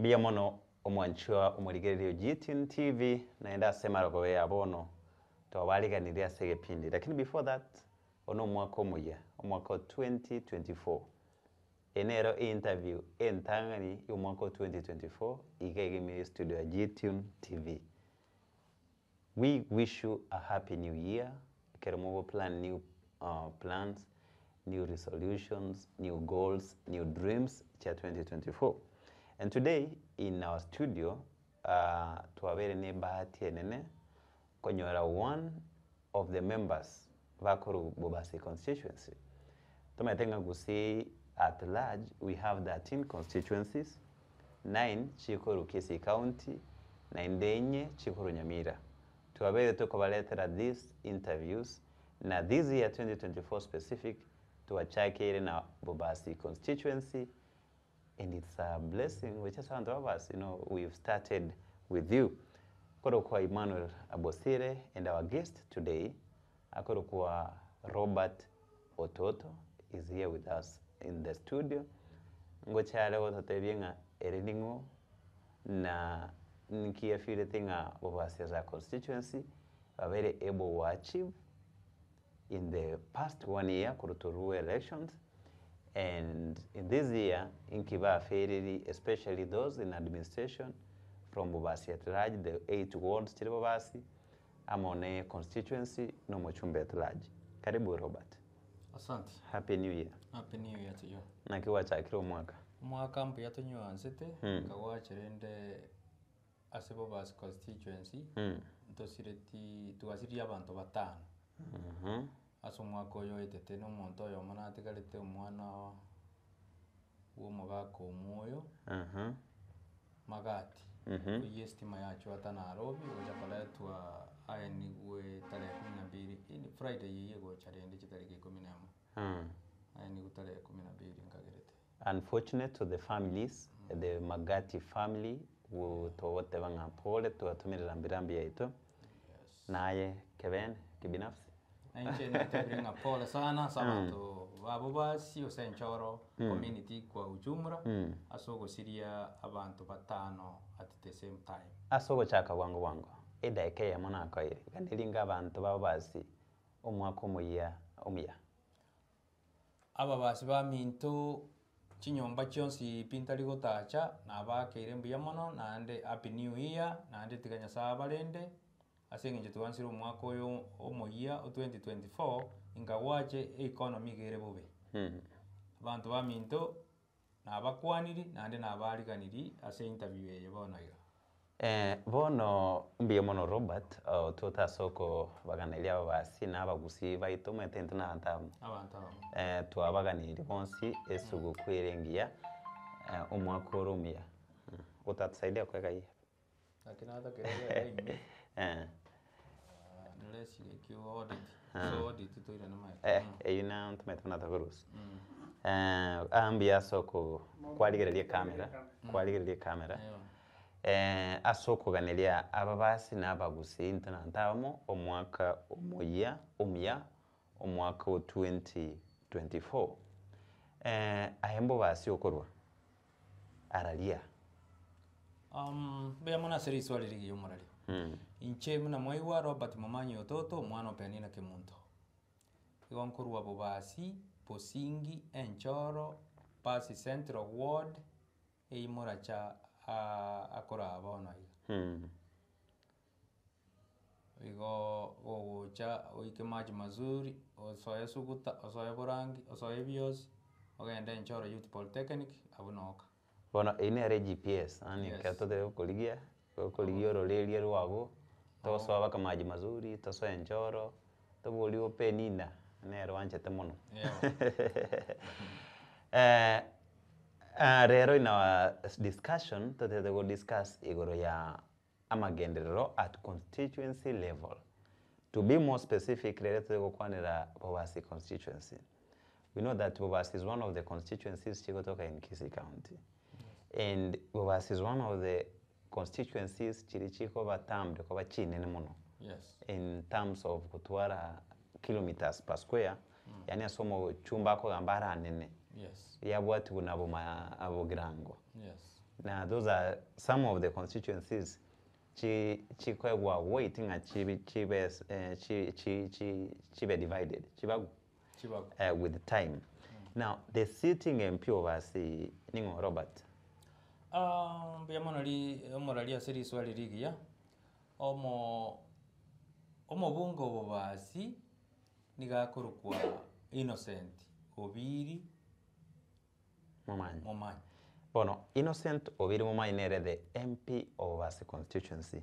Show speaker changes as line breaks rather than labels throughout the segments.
Mbuya mono omwanchwa omorigereria o GTN TV naende ase emarogoba ya bono twabariganirie ase egepindi lakini before that oyo nomwaka omoyia omwaka o 2024 Eye nero interview entang'ani y'omwaka o 2024 iga iga ime y'estudio ya Gtune TV. We wish you a happy new year, ekero mogo plan new plans, new resolutions, new goals, new dreams chia 2024. And today in our studio twabeire ne ebahati enene konyora one of the members bakorwa Bobasi constituency. Tomanyete ng'a Gusii at large we have 13 constituencies, nine chikorwa Kisii county naende inye chikorwa Nyamira. Twabeire tokobaretera these interviews na this year 2024 specific twachakeire na Bobasi constituency And it's a blessing gochia ase abanto ba Bobasi, you know we've started with you. Korokwa Emmanuel Bosire and our guest today akorokwa Robert Ototo is here with us in the studio. Ngocha are gototebia ng'a ere ning'o na ninki afeelete ng'a Bobasi as a constituency babeire able go achieve in the past one year korwa torue elections and in this year inki baferiri especially those in administration from Bobasi at large the 8 wards chire Bobasi amo ne constituency na omochumbe at large. Karibu Robert.
Asante.
Happy new year.
Happy new year to you.
Naki gwachakire omwaka?
Omwaka mbuya tonyuansete, nkagwacha rende Ase Bobasi constituency ntosireti twasiririe abanto batano ase omwaka oyo oetete na omonto oyomo natigarete omwana bwa omogaka omoyo Magati, oyio estima yachwata Nairobi gocha koretwa aenigwe tarehe kumi na mbili in Friday eyio egocha rende chitariki ikomi na emo, aenigwe tarehe kumi na mbili nkagerete.
Unfortunate to the families, the Magati family, togoteba ng'a pole twatomerera rambirambi yaito, naye kebene kibinafsi.
Na inche natebire ng'a pole sana ase abanto ba Bobasi gose Enchoro community kwa ujumla ase ogosiria abanto batano at the same time.
Ase ogochaka bwango bwango, edaika eyemo nakoeire, iga neringa abanto ba Bobasi omwaka omoyia omuya.
Ababasi baminto chinyomba chionsi pi ntari gotacha, nabaakeire mbuya mono naende happy new year, naende tiga Nyasae abarende, ase eng'encho twansire omwaka oyo omoyia o 2024, inkagwache economy iga ere bobe. Abanto baminto. Nabakwaniri, naende nabaariganirie ase interview eye bono iga.
Bono mbuya mono Robert, otote ase okobaganeria ababasi na abagusii baito omanyete intwe na abanto abamo.
Abanto abamo.
Twabaganeirie bonsi esuguku ere engiya, omwaka ore omuya. Otatusaidia koega iga.
Naki natakeire goeta ime. Unless gaki audit. So audit toirane maega.
Eh, eyio na ntomanyete buna tokorusia. Aa mbuya ase oko kwarigereria ecamera, kwarigereria ecamera. Ase okoganeria ababasi na abagusii intwe na abanto abamo, omwaka omoyia omuya, omwaka o 2024. Aye mbobasi okorwa. araria.
Mbuya mono ase riswali rigiya omorari. Inche buna mwaigwa Robert Momanyi Ototo omwana o Penina Kemunto. Igo nkorwa Bobasi, Bosingi, Enchoro, Basi Central Ward, eywo moracha akoraa bono iga. Igo gogocha oike maji mazuri, osoe suguta, osoe borangi, osoe biosi, ogende Enchoro Youth Polytechnic, abwo noka.
Bono eyio nere GPS, yaani
Yes.
ekero totari gokorigia, gokorigia ororeria rwago, togosoa mpaka maji mazuri, tosoe Enchoro, toborie o Penina, nere oanchete mono. Rero in our discussion, totagete go discuss igoro ya amagenderero at constituency level. To be more specific rero tore gokwanera Bobasi constituency. We know that Bobasi is one of the constituencies chigotoka in Kisii county. And Bobasi is one of the constituencies chiria chikoba termed koba chinene mono
Yes.
in terms of gotwara kilometers per square, yaani ase omochumba akogamba aranene,
Yes.
yabwatiwa na boma Bogirango.
Yes.
Na those are some of the constituencies chi chikoegwa weight ng'a chibi chibe chi chi chi chibe divided chibagu
Chibagu.
with time. Now the sitting MP of Asii ning'o Robert?
Ah, mbuya mono ri omorari ase riswali rigiya, omo omobunge obobasi niga akorokwa Innocent Obiri
Momanyi.
Momanyi.
Bono Innocent Obiri Momanyi nere the MP of Obasi constituency.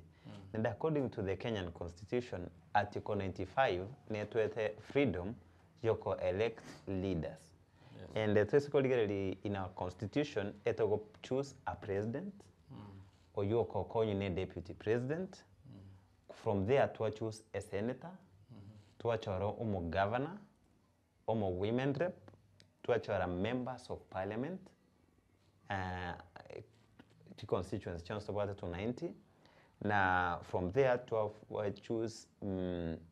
And according to the Kenyan constitution, article 95 netwete freedom yoko elect leaders.
Yes.
And twese korigereria in our constitution etogo choose a president, oywo okokonywa ne deputy president, from there twa choose a senator, twachora omogovernor, omo women rep, twachora members of parliament, chi constituency chionsi tobwate 290, na from there twa choose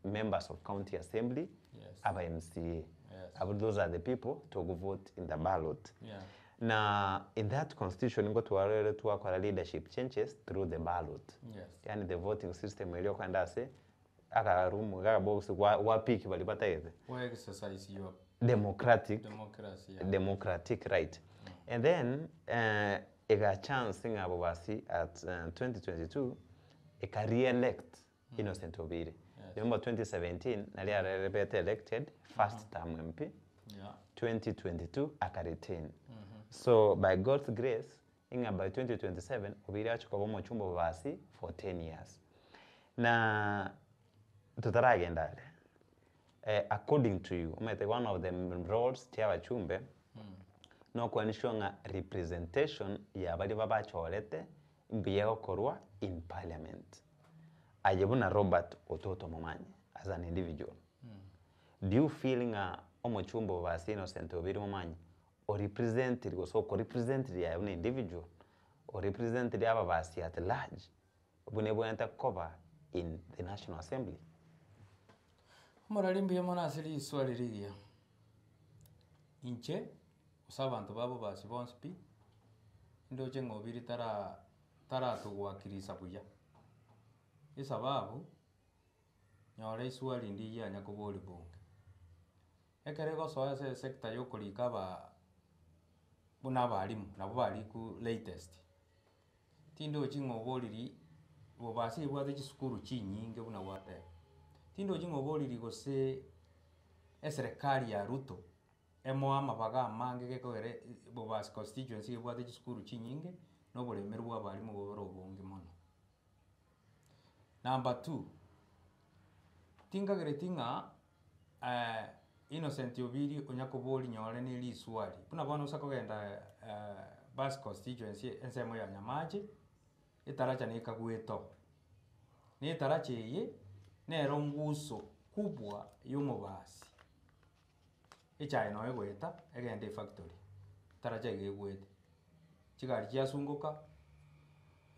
members of county assembly,
Yes.
aba MCA.
Yes.
Abwo those are the people togo vote in the ballot.
Yeah.
Na in that constitution nigo twarorire twakora leadership changes through the ballot.
Yes.
Yaani the voting system eria okogenda ase aka room iga akabox gwa gwa pick baria batagete.
Gwa exercise your
Democratic
democracy yeah.
democratic right. And then ega chance ng'a Bobasi at 2022 eka re-elect Innocent Obiri.
Yes.
Remember 2017 nari arebete elected first term MP.
Yeah.
2022 aka retain. So by God's grace ing'a by 2027 Obiri ache koba omochumba Bobasi for 10 years. Na totaragenda are, eh, according to you, omanyete one of the roles chia abachumbe no ensure ng'a representation ya baria babachorete mbuya egokorwa in parliament. Aye buna Robert Ototo Momanyi as an individual, do you feel ng'a omochumba Bobasi Innocent Obiri Momanyi orepresentiri gose okorepresentiri aye buna individual, orepresentiri ababasi at large buna ebwenerete koba in the National Assembly?
Omorari mbuya mono ase riswali rigiya. Inche, gose abanto ba Bobasi bonsi pi, ndoche ng'a Obiri tara taratogwakirisa buya. Esababu, nyora eswali ndigiya yanya koboria bunge. Ekero egosoa ase esector ya okorika aba buna abalimu, nabo bariku latest. Tindochi ng'a oboriri, Bobasi ebwate chisukuru chinyinge buna gwateba. Tindochi ng'a oboriri gose eserekari ya Ruto, emoe amabaga amange gekogera Bobasi constituency ebwate chisukuru chinyinge, na oboremeru bwa abalimu bore obonge mono. Number two, tinkagereti ng'a Innocent Obiri onya koboria nyore na eriswali, buna bono ase kogenda Bobasi constituency ensemo ya Nyamache, etaracha na ekagwete oo. Na etaracha eye, nero nguso kubwa ya omobasi. Echae noyo egoeta, egende efactory, etaracha iga egwete, chigari chiasungoka,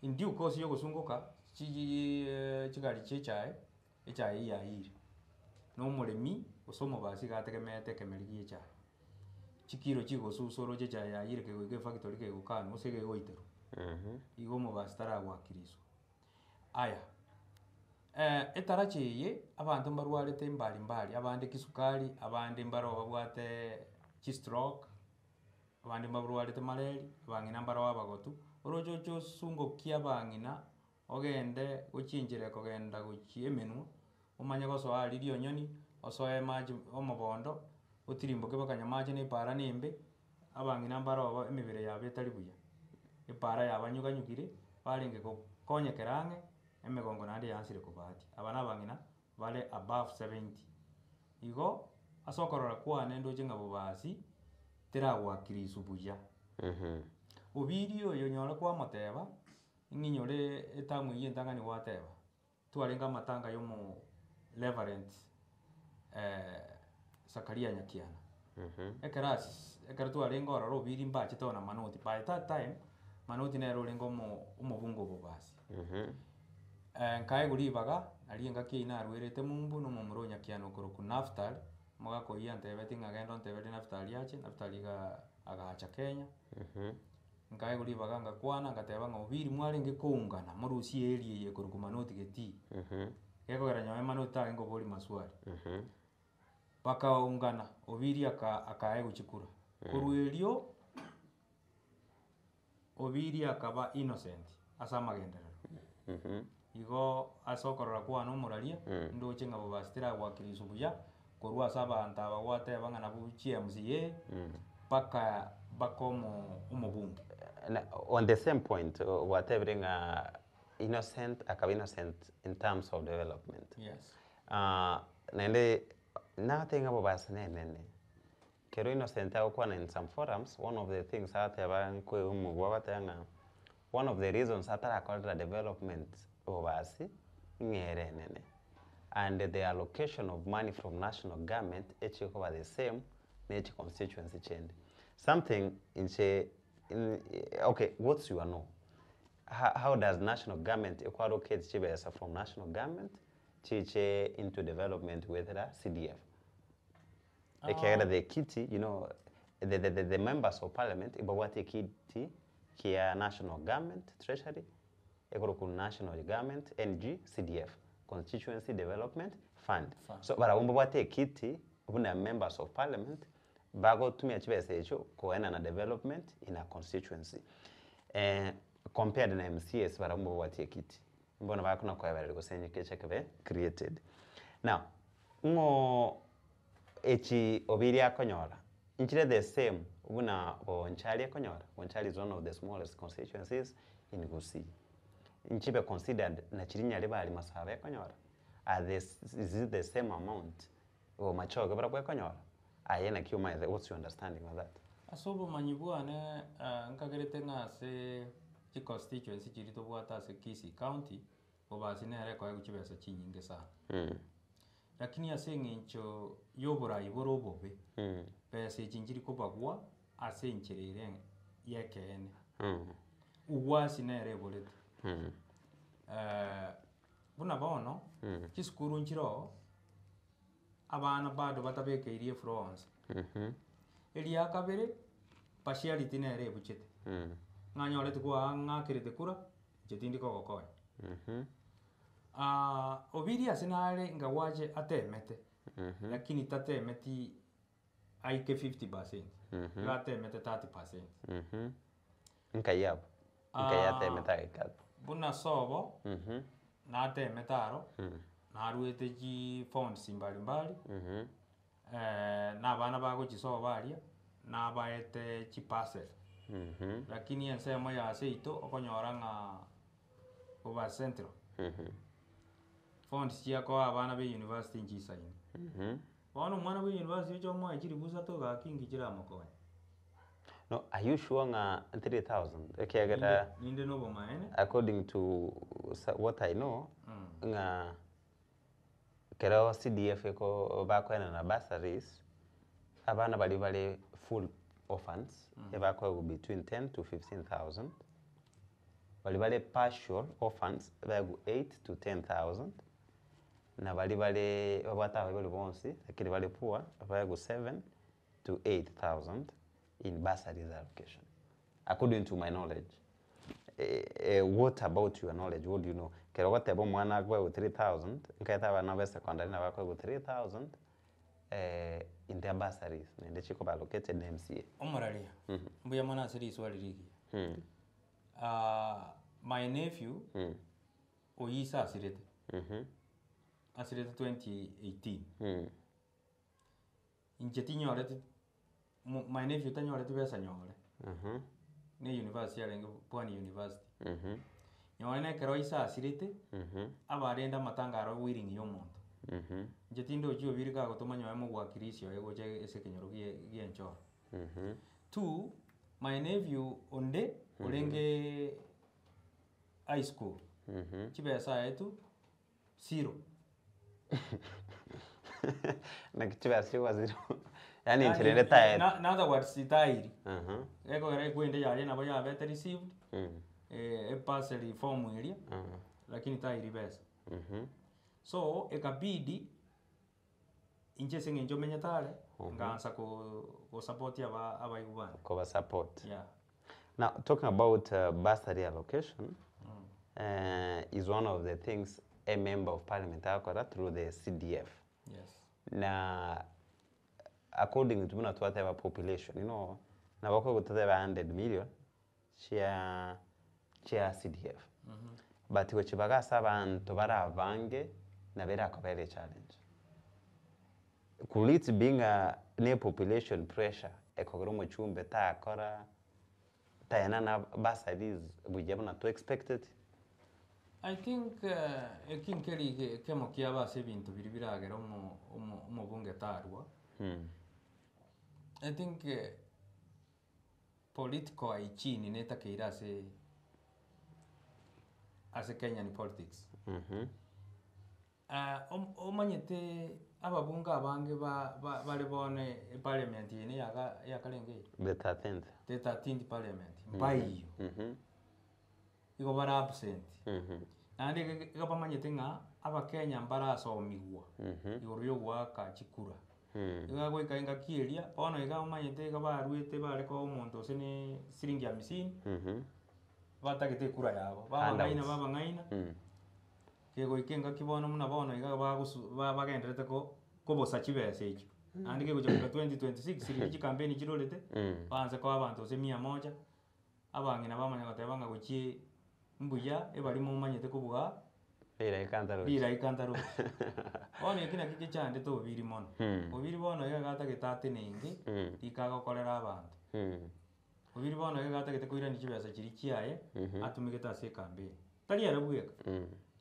in due course ya ogosungoka, chiiiiii chigari chia echae, echae eywo yaiyire, na omoremi gose omobasi iga ategemeete ekemeri gia echae. Chikiro chigosusa oroche echae yaiyire kegoika efactory kegokanwa gose kegoiterwa, igo omobasi taragwakiriswa. Aya, etaracha eye, abanto mbarwarete mbali mbali, abande kisukari, abande mbaro babwate chistroke, abande mbarwarete malaria, abang'ina mbaro abagotu, oroche oche osungokie abang'ina, ogende gochia enchera ekogenda gochia emenwa, omanye gosoa aria rionyoni, osoe mache omobondo, otirimboke mpaka nyamache na epara na embe, abang'ina mbaro aba emebere yabo etari buya, epara yabanyuganyugire, barenge gokonyekera ang'e, emegongo naende yaansire kobatia. Aba na abang'ina bare above 70. Igo, ase okorora kwane ndoche ng'a Bobasi, teragwakiriswa buya. Obiri oyo nyore kwamoteba, ng'inyore etamu eywo entang'ani gwateba, twarenge amatanga ya omo reverend Zakaria Nyakiana. Ekero as ekero twarenge ororo Obiri mbachete ona Manoti, by that time, Manoti nere orenge omo omobunge o Bobasi. Nkaegwa ribaga, nario engaki eyio narwerete mumbu na omomura o Nyakiana okorokwa Naftali, omogaka oyio antebetie ng'a genda onteberie Naftali ache, Naftali igaa agacha Kenya. Nkaegwa ribaga ngakwana ngateba ng'a Obiri mwarenge koungana morusie area eye ekorokwa Manoti Getii, gekogera nyowe Manoti tarenge koboria maswali. Bakaungana, Obiri aka akaegwa chikura. Korwa erio, Obiri akaba innocent ase amagenderero. Igo ase okorora kwane omoraria, ndoche ng'a Bobasi teragoakiriswa buya, korwa ase abanto aba gwateba ng'a nabwo chiMCA, mpaka mpaka omo omobunge.
Na on the same point, gwatebire ng'a innocent akaba innocent in terms of development.
Yes.
Naende nagotebia ng'a Bobasi nenene, Ekero Innocent agokwana in some forums, one of the things agateba nkoigwa omogwa agoteba ng'a one of the reasons atarakorera development obobasi ng'a ere enene and the allocation of money from national government echikoba the same ne chi constituency chinde. Something inche okay what's your know? How does national government eko allocate chibesa from national government chiche into development goetera CDF? Ekiagera the kiti, you know, the, the, the, the members of parliament mbabwate ekiti kia national government treasury ekorokwa national government NG CDF constituency development fund.
Fund.
So barabwo mbabwate ekiti buna members of parliament bagotumia chibesa echio koenana development in a constituency. Eh, compared na MCAs barabwo mbabwati ekiti. Mbono bakona koebereria gose enyekeche kebe created. Now, ng'o echi Obiria akonyora, nchire the same buna Bonchari ekonyora, Bonchari is one of the smallest constituencies in Gusii. Nchibe considered na chiria Nyaribari Masaba ekonyora, are the is it the same amount Bomachoge barabwo ekonyora? Aye naki omaete, what's your understanding on that?
Ase obomanyi bwane nkagerete ng'a ase chiconstituency chiria tobwate ase Kisii County, Bobasi nere ekoegwa chibesa chinyinge sana. Lakini ase eng'encho y'oborai bore obobe, besa echi nchiri kobagwa ase enchera ere y'ekeene. Ugwasi nere eborete. Buna bono, chisukuru nchire oo, abana bado batabekeirie efloor onsi. Eria kabere, partiality nere ebuchete. Ng'a nyoreti kwaa ng'akerete kura, inche tindi kogokonya. Obiria ase nare ngagwache atemete, lakini tatemeti aike 50%, iga atemete 30%.
Nkai abwo? Nkai atemete agaika abwo?
Buna sobo, natemete aro, naruete chifunds mbalimbali, na abana bagochia sobo aria, nabaete chiparcel. Lakini ensemo ya seito okonyora ng'a Boba Central, funds chiakoa abana ba university nchisaini. Bono omwana bwa university oche omoe chilifu isato gaki inki chiramokonye?
No, are you sure ng'a 3000 ekiagera
Ninde na obomaene.
according to what I know ng'a ekero CDF eko bakoenana bursaries, abana baria bare full orphans ebakoegwa between 10 to 15,000, baria bare partial orphans baegwe 8 to 10,000, na baria bare babwate abaibori bonsi lakini bare poor baegwe 7 to 8,000 in bursaries allocation according to my knowledge. What about your knowledge, what do you know? Ekero ogoteba omwana akoegwa 3000, nkaete abana ba esecondary nabo bakoegwa 3000 in their bursaries naende chikoba allocated na MCA.
Omoraria, mbuya mono ase riswali rigiya. My nephew, oyio ise asirete, asirete 2018. Inche tinyoreti, mo- my nephew tanyoreti besa nyore, na university arenge Pwani University. Nyore na ekero ise asirete, abarende amatanga aro willing ya omonto. Inche tindochi obiri kagotoma nyowe mogwakirisi oye gocha ase ekenyoro gie gie enchoro. Two, my nephew onde, orenge high school, chibesa aetwe, zero.
Naki chibesa chikoba zero? Yaani inche rende taeti.
Na- in other words tairi.
Aha.
Gekogera ekwende yaye nabo yabete received, eparcel form eria, lakini tairi besa. So, ekabidi, inche ase eng'encho menyete are, nkaansa ko- kosupport aba abaibwa bane.
Koba support.
Yeah.
Now, talking about bursary allocation is one of the things a member of parliament agokora through the CDF.
Yes.
Na according to buna twateba population, you know, nabo okoigwa totebe 100 million chia chia CDF. But gochibaga ase abanto bare abange nabo erakobere echallenge. Could it be ng'a ne population pressure ekogera omochumbe takora taenana bursaries buya buna to expected?
I think eki nkeri ekemo kiabo ase ebinto biria biragere omo omo omobunge tarwa. I think political hygiene netakeire ase ase Kenyan politics. Omanyete ababunge abange ba ba bare bono eparliament eye neyaka eyakarenge eye?
The 13th.
The 13th parliament, mbaiyo. Igo bare absent. Naende iga iga bamanyete ng'a abakenya mbarasomigwa igoro ya ogoaka chikura. Iga goika engaki eria, bono iga omanyete iga barwete bare koa omonto gose ne siringi hamsini, batagete ekura yabo, babang'aina
Handouts.
babang'aina. Kegoika engaki bono buna bono iga bagosu ba bagenderete ko kobosa chibesa echio. Naende kegocha goika 2026 riria chikampeni chirorete, baanse koa abanto gose mia moja, abang'ina bamanya goteba ng'a gochie mbuya ebari momanyete kobua
Rilaika ntarochi.
rilaika ntarochi. Bono eki naki kechandete obiri mono. Obiri bono iga iga atagete atenenge, rika agokorera abanto. Obiri bono iga atagete koirania chibesa chiria chiaye atumegete ase ekampeni. Tari ere bweka,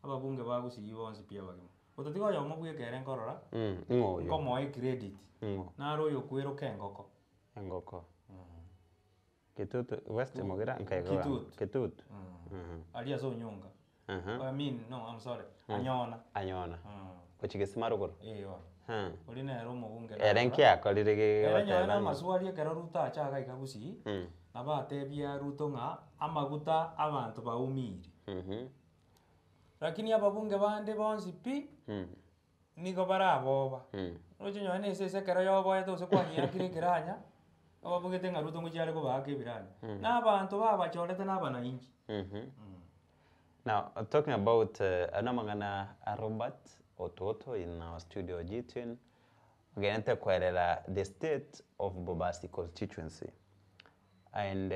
ababunge ba Gusii bonsi pi abagima. Otatiga oyomo bweka ere nkorora,
Ng'o oyo?
nkomoa ecredit,
Ng'o?
naro oyokwera engoko.
Engoko. Kitutu West Mugira nkaigwa.
Kitutu.
Kitutu.
Aria ase Onyonka. I mean, no, I'm sorry, Anyona.
Anyona. Gochia gesima rogoro.
Eh, bono. Oria nere omobunge
Ere
narora.
nki akorire
Ere nyowe
goteba
na
ng'a-
amaswali ekero Ruto acha iga iga Gusii, nabo atebia Ruto ng'a amaguta abanto baumire. Lakini ababunge bande bonsi pi, nigo baraboba. Oroche nonye na esese ekero yoboete gose kwanyeakire ekeranya, obabugete ng'a Ruto ngochia are kobaaka ebiranya. Na abanto babachorete na abanainchi.
Now, talking about ano amang'ana a Robert Otuoto in our studio G-Twin, ogenderete koerera the state of Bobasi constituency. And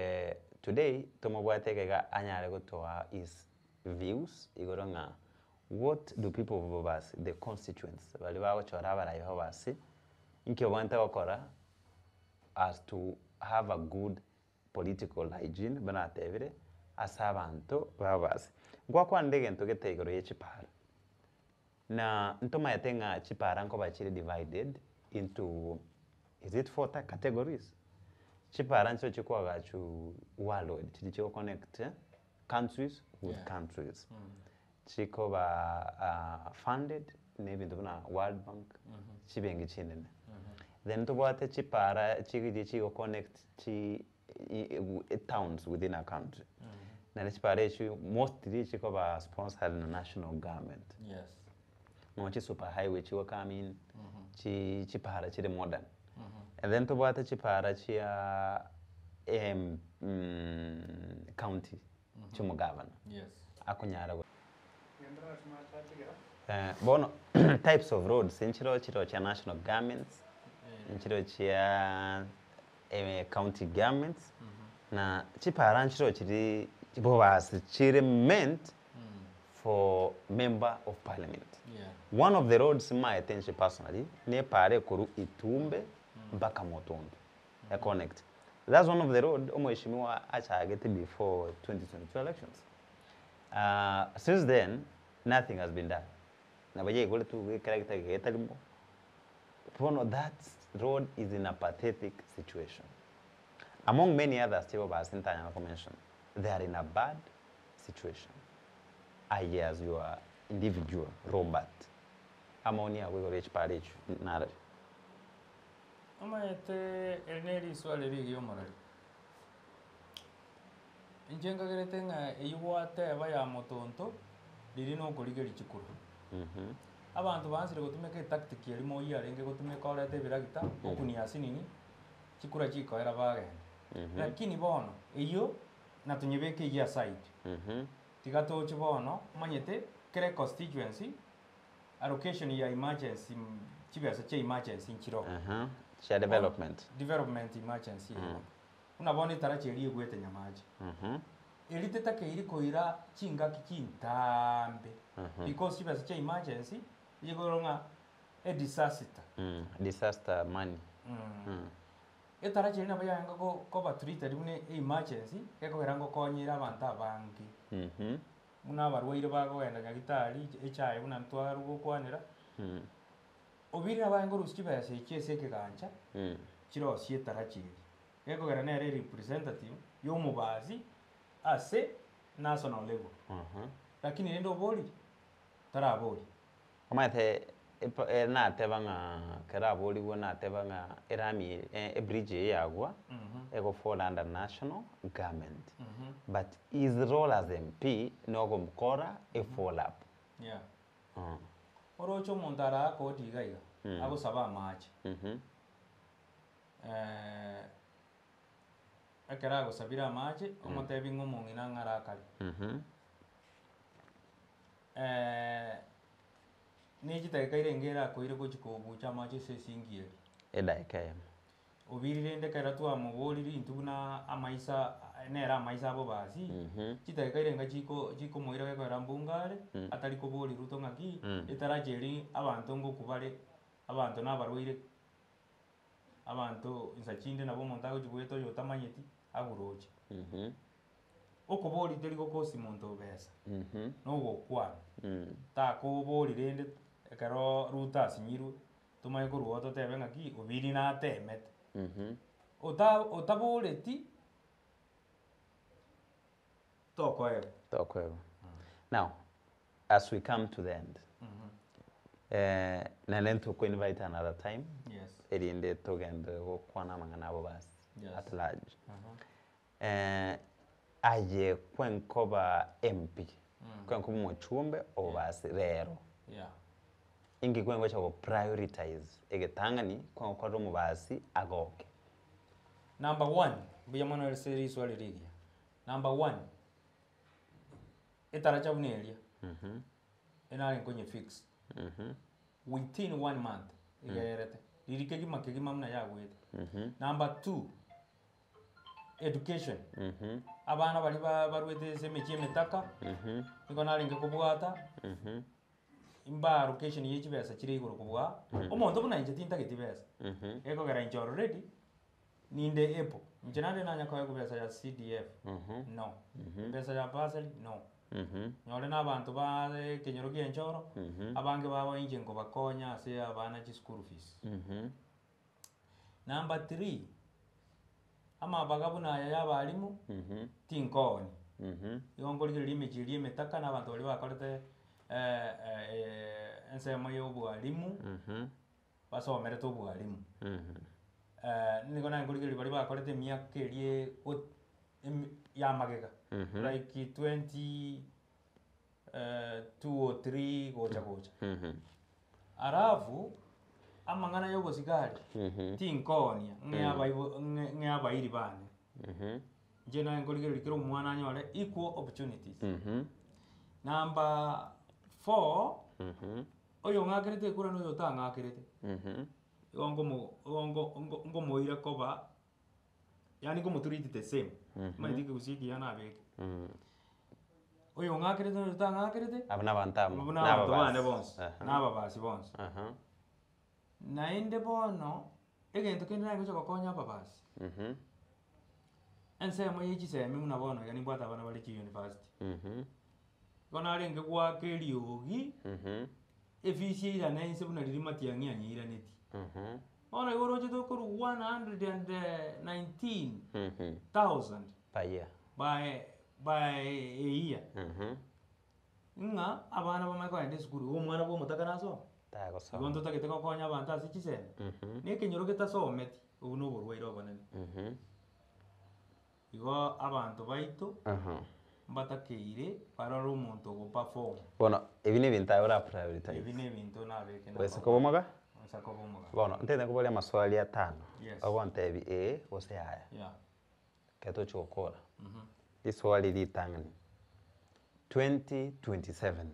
today, tomobwate iga iga anyare gotoa his views igoro ng'a what do people of Bobasi, the constituents, baria bagochora abarai ba Bobasi, inki obwenerete gokora as to have a good political hygiene buna natebire, ase abanto b'ababasi. Ngwakwanire egento gete igoro ye chipara, na ntomaete ng'a chipara nkoba chire divided into is it four categories? Chipara nchio chikoagachwa worldwide chiria chigo connect countries with countries. Chikoba funded na ebinto buna World Bank, chibenki chinene. Then ntobwate chipara chiria chigo connect chi towns within a country. Naende chipara echio mostly chikoba sponsored na national government.
Yes.
Nonya chi super highway chigo come in, chi chipara chire modern. And then ntobwate chipara chia county chiomogavana.
Yes.
Akonyara Bono types of roads nchiro chiro chia national governments, nchiro chia county governments, na chipara nchiro chiri bobasi chire meant for member of parliament. One of the roads maete inche personally, na epara ekorwa Itumbe mpaka Motondo, e connect. That's one of the road omweshimiwa achagete before 2022 elections. Since then, nothing has been done. Nabo yaigorete iga ekeragita getarimo, bono that road is in a pathetic situation. Among many others chibo basi ntanyara ko mention, they are in a bad situation. Aye as your individual, Robert, amaoni ago igoro ya chipara echio narari?
Omanyete eri ne riswali rigiya omorari. Inche nkagerete ng'a eyio gwateba ya motonto, riria na okorigeria chikura. Abanto baansire gotumeka etactic eria moi arenge gotumeka orete ebiragita, okunia asinini, chikura chikoera bagenda. Lakini bono, eyio natonyebeke eyio aside. Tiga toche bono, omanyete kera econstituency, allocation ya emergency chibesa chia emergency nchiroo.
Chia development.
Development emergency igo. Buna bono etaracha eria egwete Nyamache. Eria tetakeiri koira chingaki chintambe because chibesa chia emergency nigo ng'a edisaster.
Disaster money.
Etaracha eria nabo yarenge koba treated buna emergency gekogera ngokonyera abanto abange. Buna abarwaire bakogenda nyagitari, echae buna ntware gokwanera, Obiri nabo arenge korusia chibesa echio ase ekegancha chirosie etaracha eria. Gekogera nere erepresentative ya omobasi ase national level. Lakini rende oborire, taraboria.
Omanyete epa nateba ng'a ekero aborigwe nateba ng'a erami ebridge eye yagwa ego fall under national government but his role as MP nogokora efollow up.
Yeah. Oroche omonto ara akodi iga iga, agosaba amache. Ekero agosabire amache, omotebi ng'a omong'ina ng'a arakare. Ne chidakika irenge erakoire gochi kobucha amache ase esingi eria.
Edakika eyemo.
Obiri rende ekero twamoborire intwe buna amaiso nere amaiso abo basi, chidakika irenga chiko chikomoira gekorera mbunga are, atari koboria Ruto ng'aki, etaracha eria abanto ngokwa bare, abanto na abarwaire, abanto insa chinde nabo omonto agochi goeta oyo otamanyeti, aguroche. Okoboria teri gokosi monto besa, na ogokwana, takoboria rende ekero Ruto asinyirwe, Tomanye korwa oo totebe ng'aki Obiri natemete. Ota otaboreti tokoegwa.
Tokoegwa. Now, as we come to the end, eh, naende ntoko invite another time,
Yes.
erinde togende gokwana amang'ana abo basi
Yes.
at large. Eh, aye kwenkoba MP, kwenkoba omochumbe obasi rero.
Yeah.
Inki kwengocha go prioritize egetang'ani kwengokora omobasi agoke?
Number one, mbuya mono ase riswali rigiya. Number one, etaracha buna eria, enare nkonye fix within one month iga erete, riria kegima kegima buna yagwete. Number two, education, abana baria ba barwete ase emechie emetaka, nigo narenge kobwata. Imba location ye chibesa chire igoro kobua omonto buna inche tintageti besa gekogera inche already ninde able inche naende nanya koegwa besa ya CDF no, besa ya bursary no, nyore na abanto ba ekenyoro kia enchoro abange babo inche nkobakonya ase abana chischool fees. Number three, amabaga buna aya ya abalimu tinkoonia, igo nkorigereria emechie eria emetaka na abanto baria bakorete ensemo ya obwalimu, basomerete obwalimu. Nigo naye nkorigereria baria bakorete emiaka eria ego emi ya magega like twenty two or three gocha gocha. Alafu amang'ana ya obosigari tinkoonia ng'e abaibo ng'e ng'e abairi bane. Inche naye nkorigereria kera omwana anyore equal opportunities. Number four, oyo ong'akerete ekura na oyo otang'akerete, igo nkomo igo nko- nko- nkomoira koba yaani nkomotreat the same, omanyete ekegusii ekiya nabeke. Oyo ong'akerete na oyo otang'akerete,
Abwo nabanto amo,
abwo nabanto bane
nababasi.
bonsi,
Aha.
nababasi bonsi.
Aha.
Naende bono, egento kende naye gocha gokonya ababasi, ensemo ye chisemi buna bono iga nimbwate abana bare chiuniversity. Igo narenge goaka eriogi, efisi eirane inse buna riria Matiang'i anyeiraneti. Bono igo oroche tokorwa 119 thousand
Per year.
by by a year. Ng'a abana bamanye kogenda esukuru, igo omwana bwa omotaka nasome?
Tagosoma.
Igo ntotagete gokonya abanto ase chisemi, na ekenyoro getasometi, obwo na oborwaire obonene. Igo abanto baito mbatakeire barore omonto ogo perform.
Bono ebi na ebinto aye ora prioritize.
Ebi na ebinto nabeke number
Gose koba omoga?
Gose koba omoga.
Bono ntagete nkoborie amaswali atano,
Yes.
ogontebi ee gose yaya.
Yeah.
Ekero tochi gokora, riswali ritang'ani, 2027,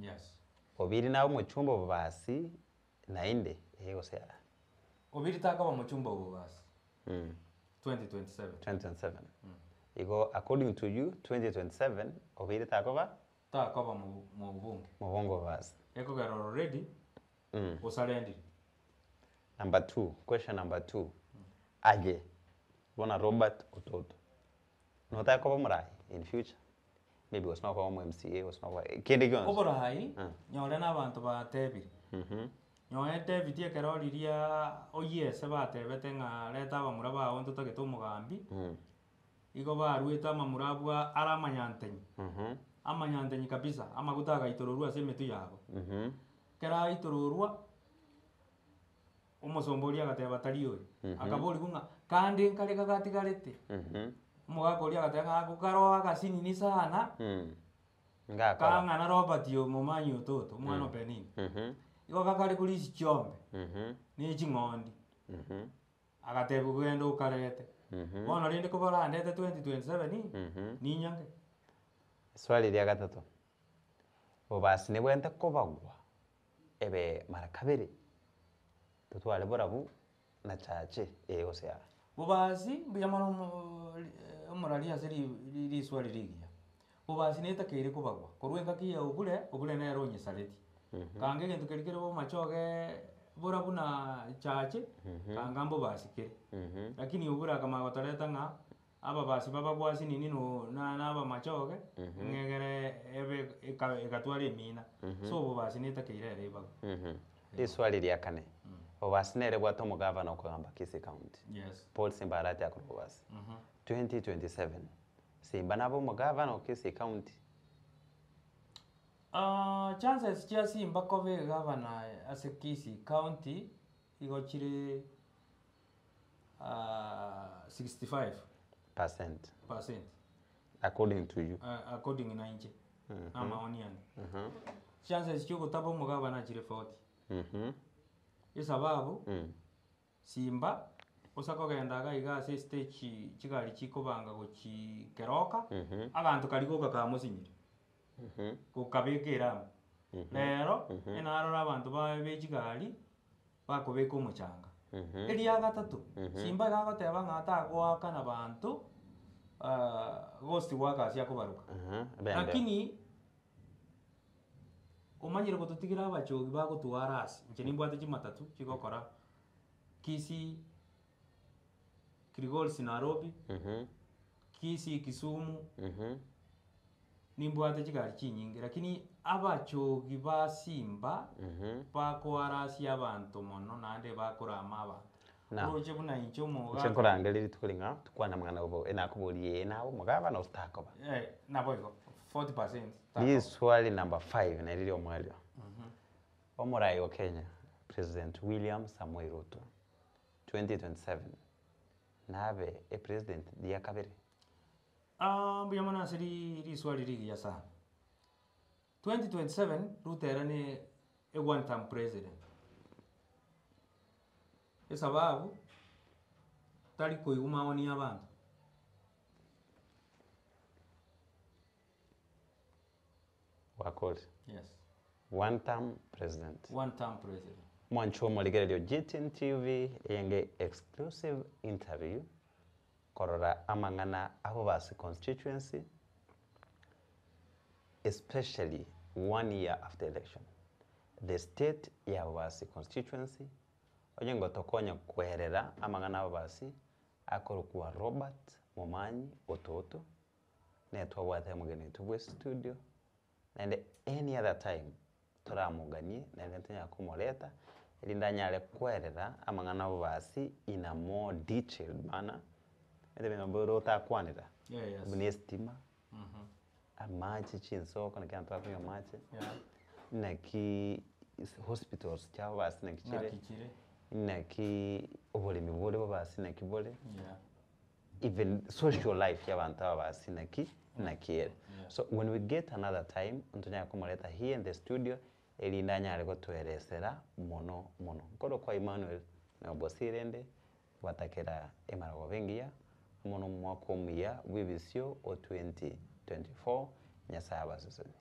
Yes.
Obiri nabe omochumba obobasi naende, ee gose yaya?
Obiri takoba omochumba obobasi, 2027.
2027. Igo according to you, 2027, Obiri takoba?
Takoba mobunge.
Mobunge obobasi.
Ekogera already, osarendire.
Number two, question number two, aye bono Robert Ototo, notake koba omorai in future? Maybe gose nokoba omo MCA gose nokoba kende gionsi.
Oborai, nyore na abanto batebire. Nyowe David ekero riria oyie ase batebete ng'a reta abamura bao ntotagete omogambi, igo baruete amamura abwo are amanyantenyi, amanyantenyi kabisa, amaguta agaitororwa ase emetwe yabo. Ekero aitororwa, omosomba oria agateba tari oyo, akaborigwa ng'a kande nkare gagatigarete, omogaka oria agateba ng'a ako kare agasinini sana,
Ngakora.
kang'ana Robert omomanyi ototo, omwana o Penina. Igo gakare korisia chiombe, na eching'ondi, agatebiwa genda okarete. Bono rende kobarandete 2027, ninyange.
Swali ria gatato, Bobasi nibwente kobagwa ebe mara kabere, totware borabu na chache ee gose aa.
Bobasi, mbuya mono omorari ase riswali rigiya. Bobasi netakeire kobagwa, korwa engaki ya obure, obure nere onyesareti. Kanga egento keria kere bomachoge bora buna chache, kanga mbobasi kere. Lakini obure akamanya gotoreta ng'a. Ababasi babagwasi nini no na na abamachoge, ng'egere ebe eka egatwara emina. So obobasi netakeire ere ebagwe.
Riswali ria kane, Obobasi nere bwate omogavana okogamba Kisii County,
Yes.
Paul Simba Arati akorwa Obobasi. 2027, Simba nabe omogavana o Kisii County?
Chances chia Simba koba egavana ase Kisii County igo chire 65
Percent.
percent
According to you.
According na inche na amaoni ane. Chances chia ogotaba omogabana chire 40. Esababu, Simba osa kogenda iga iga ase estage chigari chikobanga gochi Keroka, abanto karia goka kamosinyire, gokabeka eramu. Rero, enarora abanto baye be chigari. bakobeka omochanga. Eria gatato, Simba iga agoteba ng'a tagoakana banto ghost workers akobaroka. Lakini omanyire gototigera abachogi bagotwara ase, inche nimbwate chimatatu chigokora Kisii, Kilgoris Nairobi, Kisii Kisumu. Nimbwate chigari chinyinge, lakini abachogi ba simba bakoarasia abanto mono naende bakorama abanto.
Naam.
Oroche buna inche
Inche
omogaka.
nkorangeria rituko ring'ao, tukwane amang'ana obo, nakoboria ee nabe omogabana gose takoba.
Eh, naboigo, 40% takoba.
Riswali number five neri ria omwalio. Omorai o Kenya, President William Samoei Ruto, 2027, nabe epresident ria kabere?
Aa mbuya mono ase riswali rigiya sana. 2027 Ruto ere ne e one term president. Esababu, tari koigwa maoni ya abanto.
Wakori.
Yes.
One term president.
One term president.
Mwanche omorigererio GTN TV eyenge exclusive interview Korora amang'ana abobasi constituency especially one year after election. The state ya Bobasi constituency onye ngotokonya koerera amang'ana abobasi akorokwa Robert Momanyi Ototo nere twabwate omogeni oito bwe studio Naende any other time toramoganie naende tonyare komoreta erinde anyare kwerera amang'ana obobasi in a more detailed manner, ebinto mbire otakwanera
Yeah, yes.
buna estima, amache chinsoko naki abanto bakonywa amache,
Yeah.
naki hospitals chia obobasi naki chire,
Naki chire.
naki oboremi bore bobasi naki bore.
Yeah.
even social life y'abanto aba basi naki naki ere. So when we get another time ntonyare komoreta here in the studio erinde anyare gotoeresera mono mono. Nkorokwa Emmanuel na Bosire inde gwatakera emarogoba engiya. Amo nomwaka omuya bw'ebisio o 2024, Nyasae abasesenie.